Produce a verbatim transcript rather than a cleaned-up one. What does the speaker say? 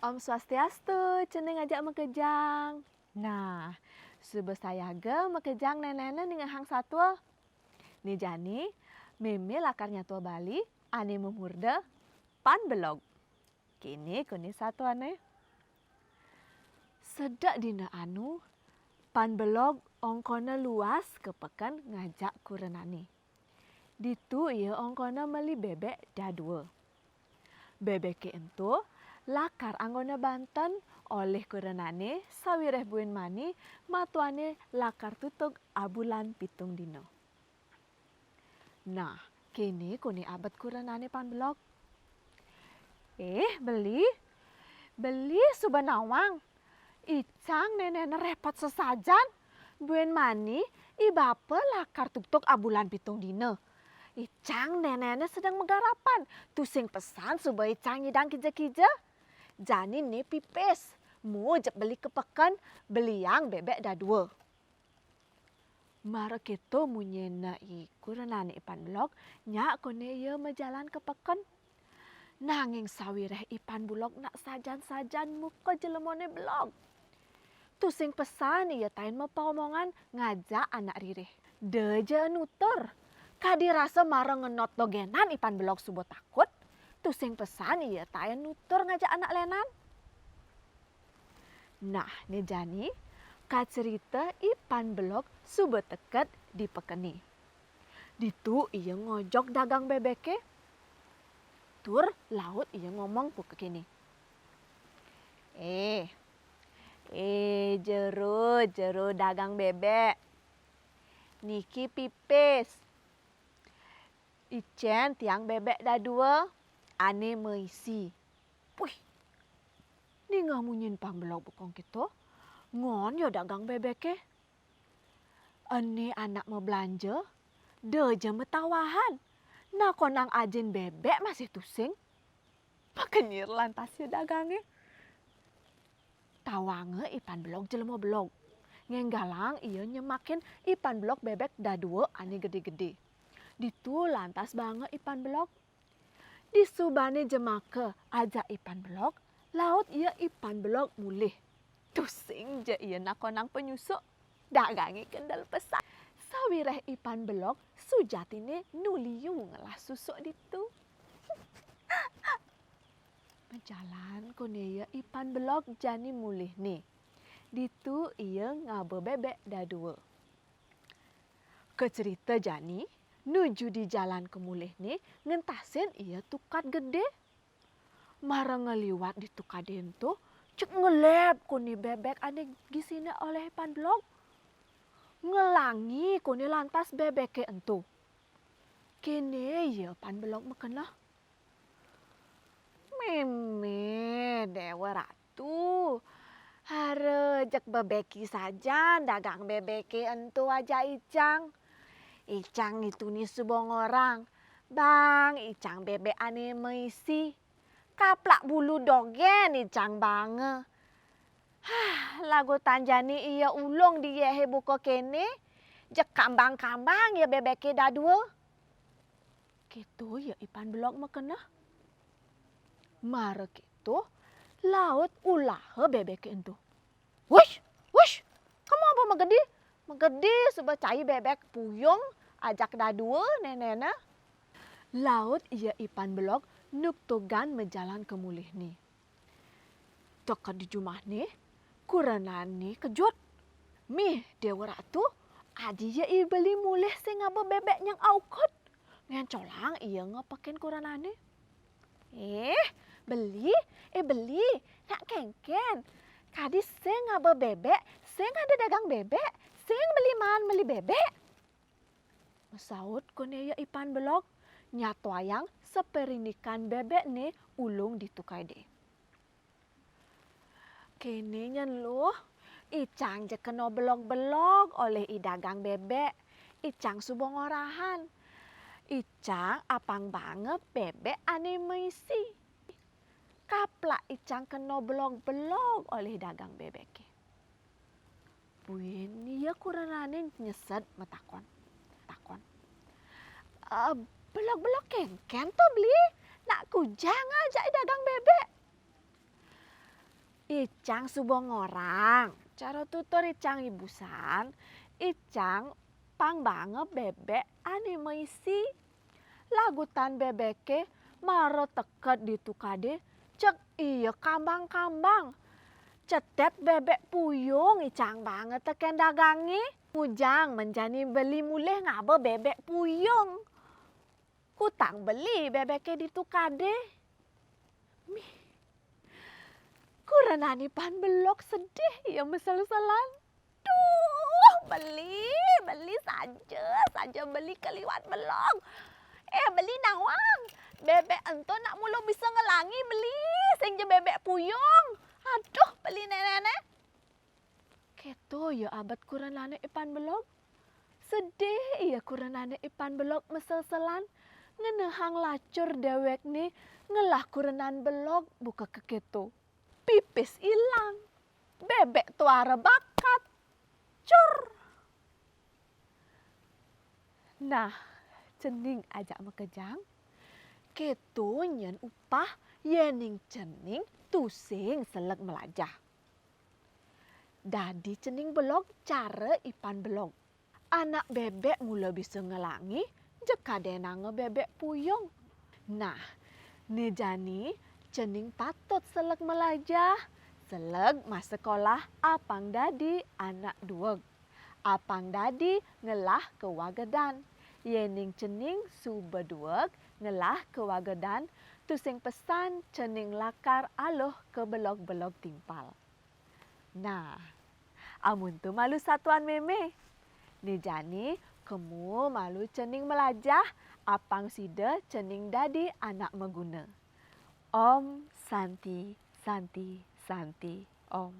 Om Swastiastu, cenah ngajak makejang. Nah, suba sayaga makejang nénéna ningehang satua. Né jani, mémé lakar nyatua Bali ané mamurda Pan Belog. Kéné koné satuané. Sedek dina anu, Pan Belog ongkona luas ka peken ngajak kurenané. Ditu ia ongkona meli bébék dadua. Bébéké ento lakar anggona banten olih kurenané sawiréh buin mani matuané lakar tutug abulan pitung dina. Nah, kéné koné abet kurenané Pan Belog. "Eh, Beli, Beli suba nawang. Icang nénéna répot sasajan. Buin mani, i bapa lakar tugtug abulan pitung dina. Icang nénéna sedeng magarapan. Tusing pesan suba icang nyidang kija-kija. Jani né pipis. Mu jeg Beli ka peken, beliang bébék dadua." Mara kéto munyinné i kurenané i Pan Belog, nyak koné ia majalan ka peken. Nanging sawiréh i Pan Belog nak sajan-sajan muka jelemané belog. Tusing pesan ia tain mapaomongan ngajak anak ririh. Da ja nutur. Kadi rasa mara ngenot dogénan i Pan Belog suba takut, tusing pesan ia tain nutur ngajak anak lénan. Nah, né jani, kacerita i Pan Belog suba teked di pekené. Ditu ia ngojog dagang bébéké. Tur laut ia ngomong buka kéné, "Eh, eh, jero, jero dagang bébék. Niki pipis. Icén tiang bébék dadua, ané maisi." Puih. Ningeh munyin Pan Belog buka kéto, ngon ia dagang bébéké. Ené anak mablanja, da ja matawahan. Nakonang ajin bébék masih tusing. Makenyir lantas ia dagangé. Tawanga i Pan Belog jelema belog. Ngénggalang ia nyemakin i Pan Belog bébék dadua ané gedé-gedé. Ditu lantas baanga i Pan Belog. Disubané jemaka ajak i Pan Belog, laut ia i Pan Belog mulih. Tusing ja ia nakonang panyusuk, dagangé kendel pesan. Sawiréh i Pan Belog sujatiné nu liu ngelah susuk ditu. Majalan koné ia i Pan Belog jani mulihné. Ditu ia ngaba bébék dadua. Kacerita jani, nuju di jalan ka mulihné ngentasin ia tukad gedé. Mara ngaliwat di tukadé ento, jeg ngeleb koné bébék ané gisiné olih Pan Belog. Ngelangi koné lantas bébéké ento. Kéné ia Pan Belog makeneh, "Mémé Déwa Ratu, hara jeg bebéki sajan dagang bébéké ento ajak icang. Icang né tuni suba ngorang, bang icang bébék ané maisi. Kaplak bulu dogén icang baanga. Hah, lagu tan jani ia ulung di yéhé buka kéné, jeg kambang-kambang ia bébéké dadua." Kéto ia i Pan Belog makeneh. Mara kéto, laut ulaha bébéké ento. "Wush, wush, kema ba magedi, magedi suba cai bébék puyung ajak dadua nénéna." Laut ia i Pan Belog nugtugan majalan ka mulihné. Teked di jumahné, kurenané kejut. "Mih, Déwa Ratu, adi ia i Beli mulih sing ngaba bébék nyang aukud?" Ngencolang ia ngepekin kurenané. "Eh, Beli, eh, Beli, nak kénkén. Kadi sing ngaba bébék, sing ada dagang bébék, sing beli maan meli bébék." Masaut koné ia i Pan Belog, nyatuayang sapérindikan bébékné ulung di tukadé. "Kéné nyén luh, icang ja kena belog-belog olih i dagang bébék, icang suba ngorahan. Icang apang baanga bébék ané maisi. Kaplak icang kena belog-belog olih dagang bébéké." Buin ia kurenané nyesed matakon. Takon. "Eh, belog-belog kénkén to, Beli? Nak kujang ajak i dagang bébék?" Icang suba ngorang. Cara tutur icang ibusan, icang pang baanga bebek ané maisi. Lagutan bebeké mara teked ditu kadé, cek ia kambang-kambang. Cetét bebek puyung icang baanga tekén dagangé. Ngujang men jani beli mulih ngaba bebek puyung. Kutang beli bebeké ditu kadé. Mih. Kurenan Ipan Belog sedih ia masel-selan. Duh, beli, beli saja, saja beli kaliwat belog. Eh, beli nawang. Bebek ento nak mula bisa ngelangi beli, sing ja bebek puyung. Aduh, beli nenek-nenek. Kéto ia abet kurenané Ipan Belog. Sedih ia kurenané Ipan Belog masel-selan, ngenehang lacur déwékné ngelah kurenan belog buka kekéto. Pipis ilang. Bebek tuara bakat. Cur. Nah, cening ajak makejang, kéto nyén upah yéning cening tusing seleg melajah. Dadi cening belog cara Ipan Belog. Anak bebek mula bisa ngelangi, jeg kadénanga bebek puyung. Nah, né jani cening patut seleg melajah, seleg masekolah apang dadi anak dueg. Apang dadi ngelah kawagedan. Yéning cening suba dueg ngelah kawagedan, tusing pesan cening lakar aluh ka belog-belog timpal. Nah, amun to malu satuan mémé. Né jani kemu malu cening melajah, apang sida cening dadi anak maguna. Om Santi, Santi, Santi, Om.